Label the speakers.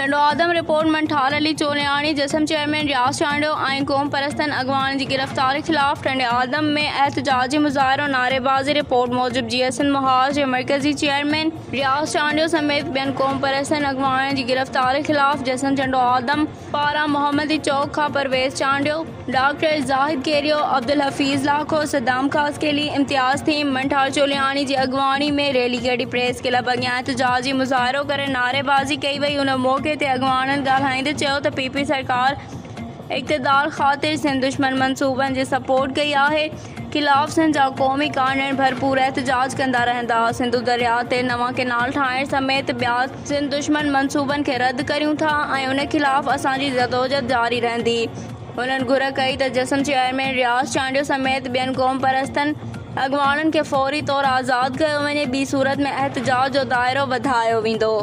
Speaker 1: Tando Adam, report, منٺار علي چولياڻي، جسم chairman Riaz Chandio ۽ قومپرستن اڳواڻن جي گرفتاري خلاف ٽنڊي آدم ۾ احتجاجي مظاهرو نعريبازي رپورٽ موجب جيئي سنڌ محاذ جي مرڪزي چيئرمين رياض چانڊيو سميت ٻين قومپرستن اڳواڻن جي گرفتاري خلاف جسم ٽنڊوآدم پاران محمدي چوڪ کان پرويز چانڊيو، ڊاڪٽر زاهد ڪيريو، عبدالحفيظ لاکو، صدام خاصخيلي، امتياز ٿھيم، منٺار چولياڻي جي اڳواڻي ۾ ريلي ڪڍي پريس ڪلب اڳيان احتجاجي مظاهرو ڪري نعريبازي ڪئي وئي ان موقعي تي اڳواڻن ڳالهائيندي چيو ته پي پي سرڪار اقتدار خاطر سنڌ دشمن منصوبن جي سپورٽ ڪئي آهي خلاف سنڌ جا قومي ڪارنر ڀرپور احتجاج ڪندا رهندا، سنڌو درياء تي نوان ڪئنال ٺاهڻ سميت ٻيا سنڌ دشمن منصوبن کي رد ڪريون ٿا ۽ ان خلاف اسان جي جدوجھد جاري رهندي. هنن گهر ڪئي ته جسم چيئرمين رياض چانڊيو سميت ٻين قومپرستن اڳواڻن کي فوري طور آزاد ڪيو وڃي ٻي صورت ۾ احتجاج جو دائرو وڌايو ويندو.